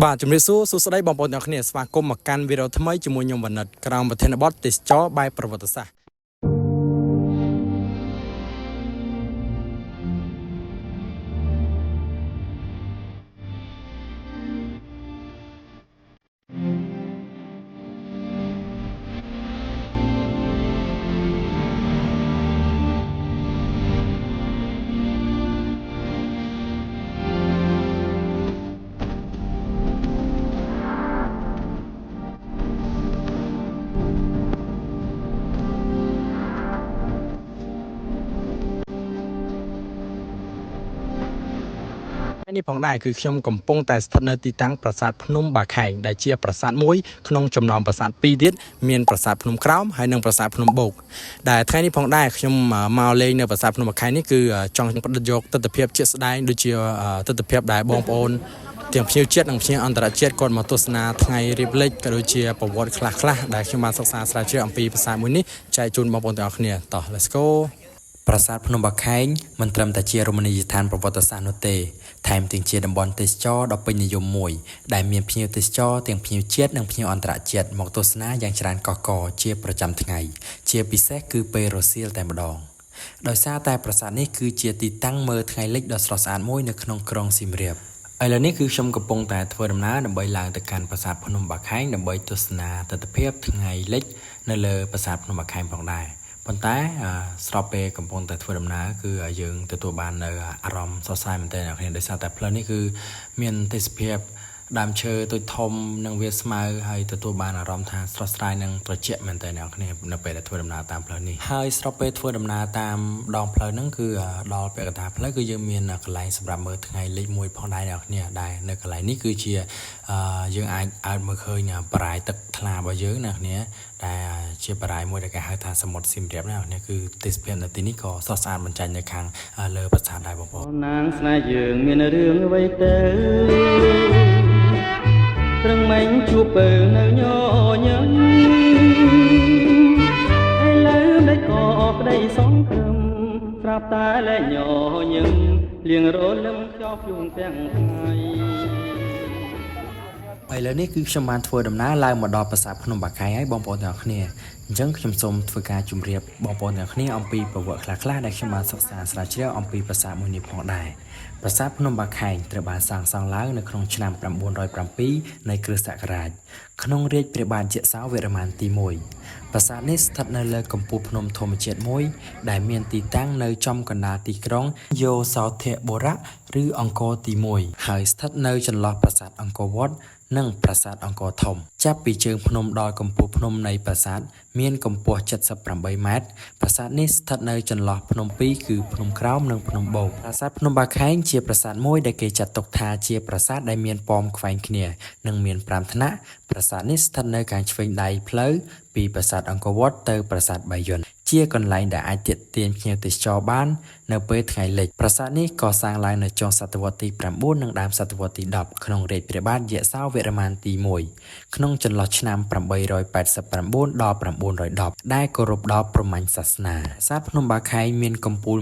បាទជំរាបសួរសួស្តីបងប្អូនទាំងអស់គ្នាស្វាគមន៍មកកាន់វីដេអូថ្មីជាមួយខ្ញុំវណ្ណិតក្រោមប្រធានបទទេសចរបែបប្រវត្តិសាស្ត្រ ថ្ងៃនេះផងដែរគឺខ្ញុំកំពុងតែស្ថិតនៅទីតាំងប្រាសាទភ្នំបាខែងដែលជាប្រាសាទមួយក្នុងចំណោមប្រាសាទពីរទៀតមានប្រាសាទភ្នំក្រោមហើយនិងប្រាសាទភ្នំបូកដែលថ្ងៃនេះផងដែរខ្ញុំមកលេងនៅប្រាសាទភ្នំបាខែងនេះគឺចង់ផ្ដិតយកទស្សនភាពជាក់ស្ដែងដូចជាទស្សនភាពដែលបងប្អូនទាំងភ្ញៀវជាតិនិងភ្ញៀវអន្តរជាតិគាត់មកទស្សនាថ្ងៃរៀបលិចក៏ដូចជាប្រវត្តិខ្លះៗដែលខ្ញុំបានសិក្សាស្រាវជ្រាវអំពីប្រាសាទមួយនេះចែកជូនបងប្អូនទាំងអស់គ្នាតោះ Let's go. ប្រាសាទភ្នំបាខែងមិនត្រឹមតែជារមណីយដ្ឋានប្រវត្តិសាស្ត្រនោះទេថែមទាំងជាតំបន់ទេសចរណ៍ដ៏ពេញនិយមមួយដែលមានភ្ញៀវទេសចរទាំងភ្ញៀវជាតិនិងភ្ញៀវអន្តរជាតិមកទស្សនាយ៉ាងច្រើនកុះករជាប្រចាំថ្ងៃជាពិសេសគឺពេលរសៀលតែម្ដងដោយសារតែប្រាសាទនេះគឺជាទីតាំងមើលថ្ងៃលិចដ៏ស្រស់ស្អាតមួយនៅក្នុងក្រុងសៀមរាបឥឡូវនេះគឺខ្ញុំកំពុងតែធ្វើដំណើរដើម្បីឡើងទៅកាន់ប្រាសាទភ្នំបាខែងដើម្បីទស្សនាទិដ្ឋភាពថ្ងៃលិចនៅលើប្រាសាទភ្នំបាខែងផងដែរ ប៉ុន្តែស្របពេលកំពុងតែធ្វើដំណើរគឺយើងទទួលបាននៅអារម្មណ៍ស្រស់ស្រាយមែនទែនអ្នកគ្នាដោយសារតែផ្លូវនេះគឺមានទេសភាពដើមឈើតូចធំនិងវាស្មៅហើយទទួលបានអារម្មណ៍ថាស្រស់ស្រាយនិងត្រជាក់មែនទែនអ្នកគ្នានៅពេលដែលធ្វើដំណើរតាមផ្លូវនេះហើយស្របពេលធ្វើដំណើរតាមដងផ្លូវហ្នឹងគឺដល់ពាក់កណ្ដាលផ្លូវគឺយើងមានកន្លែងសម្រាប់មើលថ្ងៃលិចមួយផងដែរអ្នកគ្នាដែលនៅកន្លែងនេះគឺជាយើងអាចអើតមើលឃើញបរាយទឹកថ្លារបស់យើងអ្នកគ្នា ដែលជាបារាយមួយដែលគេហៅថាសមុទ្រសៀមរាបណានេះគឺទេសភាពនៅទីនេះក៏ស្រស់ស្អាតបញ្ចេញនៅខាងលើប្រាសាទដែរបងប្អូន អូនណាងស្នេហ៍យើងមានរឿងអ្វីទៅត្រឹងមិញជួបពើនៅញញឹមឥឡូវមិនក៏ក្តីសង្ឃឹមស្រាប់តែលែងញញឹមលៀងរលឹមខ្យល់ភ្លួងទាំងថ្ងៃ ឥឡូវនេះគឺខ្ញុំបានធ្វើដំណើរឡើងមកដល់ប្រាសាទភ្នំបាខែងហើយបងប្អូនទាំងអស់គ្នាអញ្ចឹងខ្ញុំសូមធ្វើការជម្រាបបងប្អូនទាំងអស់គ្នាអំពីប្រវត្តិខ្លះៗដែលខ្ញុំបានសិក្សាស្រាវជ្រាវអំពីប្រាសាទមួយនេះផងដែរប្រាសាទភ្នំបាខែងត្រូវបានសាងសង់ឡើងនៅក្នុងឆ្នាំ907នៃគ្រិស្តសករាជក្នុងរាជ្យព្រះបាទយសោវរ្ម័នទី1ប្រាសាទនេះស្ថិតនៅលើកំពូលភ្នំធម្មជាតិមួយដែលមានទីតាំងនៅចំកណ្ដាលទីក្រុងយោសោធបុរៈឬអង្គរទី1ហើយស្ថិតនៅចន្លោះប្រាសាទអង្គរវត្ត និងប្រាសាទអង្គរធំ ចាប់ពីជើងភ្នំដល់កំពូលភ្នំនៃប្រាសាទមានកម្ពស់78ម៉ែត្រប្រាសាទនេះស្ថិតនៅចន្លោះភ្នំពីរគឺភ្នំក្រោមនិងភ្នំបូកប្រាសាទភ្នំបាខែងជាប្រាសាទមួយដែលគេចាត់ទុកថាជាប្រាសាទដែលមានប៉មខ្វែងគ្នានិងមាន5ថ្នាក់ប្រាសាទនេះស្ថិតនៅខាងឆ្វេងដៃផ្លូវពីប្រាសាទអង្គរវត្តទៅប្រាសាទបាយ័នជាកន្លែងដែលអាចទាក់ទាញភ្ញៀវទេសចរបាននៅពេលថ្ងៃលិចប្រាសាទនេះក៏សាងឡើងនៅចុងសតវត្សទី9និងដើមសតវត្សទី10ក្នុងរាជ្យព្រះបាទយសោវរ្ម័នទី1ក្នុងចន្លោះឆ្នាំ889ដល់910ដែលគោរពដល់ព្រហ្មញ្ញសាសនាប្រាសាទភ្នំបាខែងមានកំពូល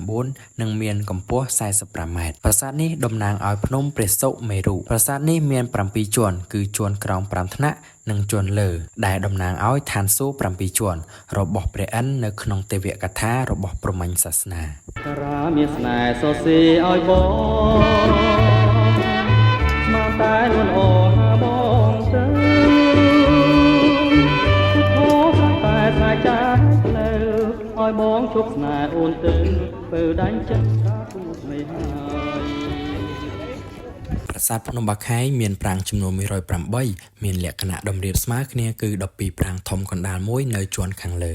109និងមានកម្ពស់45ម៉ែត្រប្រាសាទនេះតំណាងឲ្យភ្នំព្រះសុមេរុប្រាសាទនេះមាន7ជាន់គឺជាន់ក្រោម5ថ្នាក់និងជាន់លើដែលតំណាងឲ្យឋានសួគ៌7ជាន់របស់ព្រះឥន្ទនៅក្នុងទេវកថារបស់ព្រហ្មញ្ញសាសនា តារាមានស្នេហ៍សរសេរឲ្យបងស្មានតែលួនអូហាបងទៅពុទ្ធោស្រាប់តែស្នេហ៍ចាយផ្លូវឲ្យបងជប់ស្នេហ៍អូនទៅពើដាញ់ចិត្តថាគូស្នេហា ប្រាសាទភ្នំបាខែងមានប្រាង្គចំនួន108មានលក្ខណៈតម្រៀបស្មើគ្នាគឺ12ប្រាង្គធំកណ្ដាលមួយនៅជាន់ខាងលើ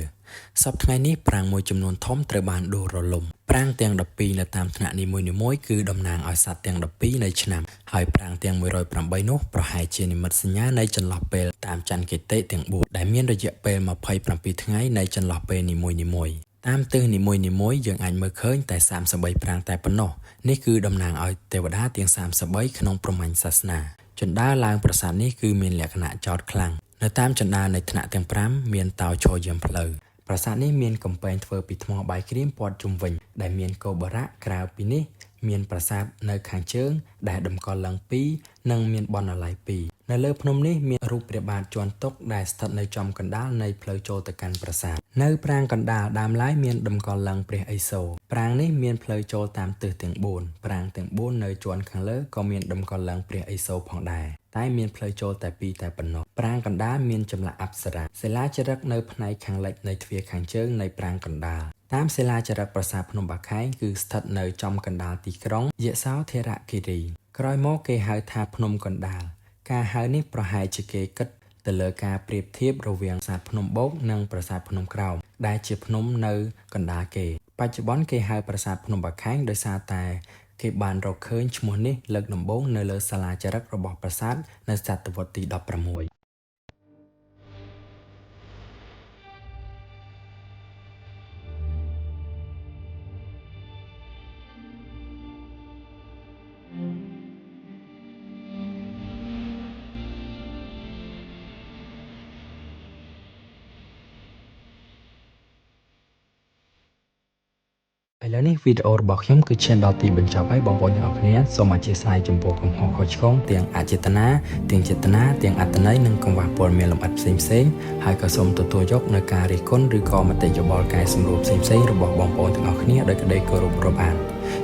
សព្វថ្ងៃនេះប្រាង្គមួយចំនួនធំត្រូវបានដួលរលំប្រាង្គទាំង12នៅតាមថ្នាក់នីមួយៗគឺតំណាងឲ្យសត្វទាំង12នៃឆ្នាំហើយប្រាង្គទាំង108នោះប្រហែលជានិមិត្តសញ្ញានៃចន្លោះពេលតាមច័ន្ទគតិទាំង4ដែលមានរយៈពេល27ថ្ងៃនៃចន្លោះពេលនីមួយៗតាមទិសនីមួយៗយើងអាចមើលឃើញតែ33ប្រាង្គតែប៉ុណ្ណោះនេះគឺតំណាងឲ្យទេវតាទាំង33ក្នុងព្រហ្មញ្ញសាសនាជណ្ដើរឡើងប្រាសាទនេះគឺមានលក្ខណៈចោតខ្លាំងនៅតាមជណ្ដើរនៃថ្នាក់ទាំង5មានតោឈរយាមផ្លូវប្រាសាទនេះមានកំពែងធ្វើពីថ្មបាយក្រៀមព័ទ្ធជុំវិញដែលមានគោបុរៈក្រៅពីនេះ មានប្រាសាទនៅខាងជើង ដែលតម្កល់ឡើងពីរនិងមានបណ្ណាល័យពីរនៅលើភ្នំនេះមានរូបព្រះបាទជាន់តុកដែលស្ថិតនៅចំកណ្ដាលនៃផ្លូវចូលទៅកាន់ប្រាសាទនៅប្រាង្គកណ្ដាលដើមឡើយមានតម្កល់ឡើងព្រះឥសូរប្រាង្គនេះមានផ្លូវចូលតាមទិសទាំង4ប្រាង្គទាំង4នៅជាន់ខាងលើក៏មានតម្កល់ឡើងព្រះឥសូរផងដែរតែមានផ្លូវចូលតែពីរតែប៉ុណ្ណោះប្រាង្គកណ្ដាលមានចម្លាក់អប្សរាសិលាចារឹកនៅផ្នែកខាងលិចនៃទ្វារខាងជើងនៃប្រាង្គកណ្ដាលតាមសិលាចារឹកប្រាសាទភ្នំបាខែងគឺស្ថិតនៅចំកណ្ដាលទីក្រុងយសោធរគិរីក្រោយមកគេហៅថាភ្នំកណ្ដាលការហៅនេះប្រហែលជាគេគិតទៅលើការប្រៀបធៀបរវាងប្រាសាទភ្នំបូកនិងប្រាសាទភ្នំក្រោមដែលជាភ្នំនៅកណ្ដាលគេ បច្ចុប្បន្នគេហៅប្រាសាទភ្នំបាខែងដោយសារតែគេបានរកឃើញឈ្មោះនេះលើកដំបូងនៅលើសាលាចារឹករបស់ប្រាសាទនៅសតវត្សទី16ឥឡូវនេះវីដេអូរបស់ខ្ញុំគឺឈានដល់ទីបញ្ចប់ហើយបងប្អូនទាំងអស់គ្នាសូមអធ្យាស្រ័យចំពោះកំហុសខុសឆ្គងទាំងអចេតនាទាំងចេតនាទាំងអត្ថន័យនិងកង្វះព័ត៌មានលម្អិតផ្សេងៗហើយក៏សូមទទួលយកនៅការរិះគន់ឬក៏មតិយោបល់កែសម្រួលផ្សេងៗរបស់បងប្អូនទាំងអស់គ្នាដោយក្តីគោរពរាប់អាន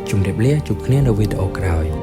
ជម្រាបលាជួបគ្នានៅវីដេអូក្រោយ។